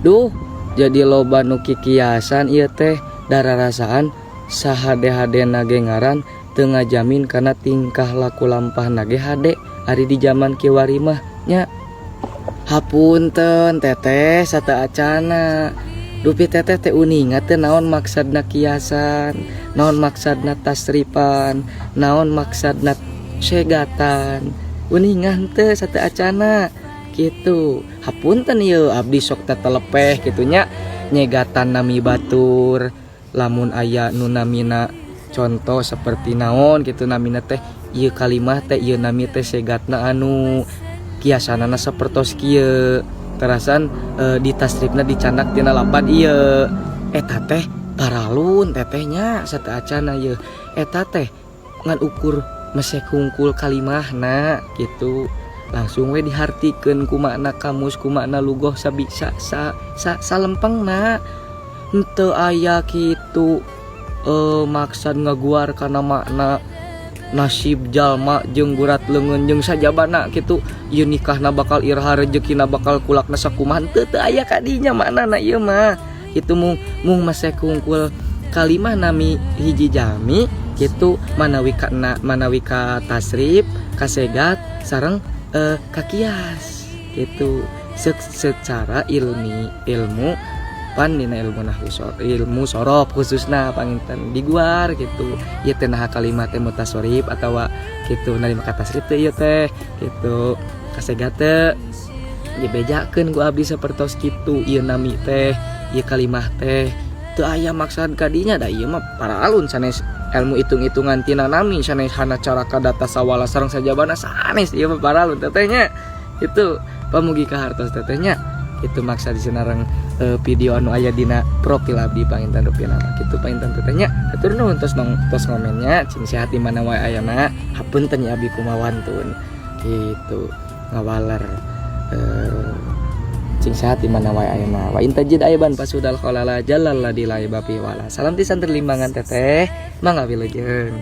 Duh, jadi loba nu kikiasan ieu teh dararasaan sahade-hadena ge ngaran teu ngajamin kana tingkah laku lampahna ge hade ari di zaman kiwari mah nya. Hapunten, Teteh, sateuacana. Dupi Teteh teh uninga teu naon maksadna kiasan, naon maksadna tasrifan, naon maksadna segatan? Uninga henteu sateuacana kitu? Hapunten ieu abdi sok tetelepeh kitu nya, nyegatan nami batur. Lamun aya nu namina, contoh seperti naon gitu, namina teh ieu kalimah teh, ieu nami teh segatna anu kiasanana sapertos kieu, terasan di tasrifna dicandak tina lapad ieu, eta teh paralun, Teteh nya. Sateuacana ieu eta teh ngan ukur mesek hungkul kalimahna gitu, langsung we dihartikeun ku makna kamus, ku makna lugoh sabisa sa, sa salempengna. Henteu aya kitu maksad ngaguar kana makna nasib jalma jeung gurat leungeun jeung sajabana kitu, ieu nikahna bakal iraha, rejekina bakal kulakna sakumaha. Teu, teu aya kadinya maknana ieu mah kitu. Mung mung mesek hungkul kalimah nami hiji jalmi gitu, manawi kana manawi ka tasrif, kasegat, sareng kakias gitu. Secara ilmi, ilmu pan dina ilmu nahwu, ilmu sorof khususna, panginten diguar gitu ieu teh, naha kalimat teh mutasorif atawa gitu, narima ka tasrif teh ieu teh gitu, kasegat teh, dibejakeun ku abdi sapertos kitu. Ieu nami teh, ieu kalimah teh teu aya maksad kadinya, da ieu mah paralun, sanes ilmu hitung-hitungan tina nami, sanes hana caraka data sawala sareng sajabana, sanes. Ieu mah paralun, Teteh nya. Itu pamugi kahartos, Teteh nya. Itu maksa di sinareng video anu aya dina profil abdi panginten rupina kitu panginten, Teteh nya. Hatur nuhun tos nong tos ngomennya. Cing sehat di mana wae ayana. Hapunten ya, abdi kumawantun gitu ngawaler. Cing sehat di mana wae ayana. Wa in tajid aiban fasudal kholala jalal ladzi la aiba fihi wala. Salam ti santri Limbangan, Teteh. Mangga, wilujeng.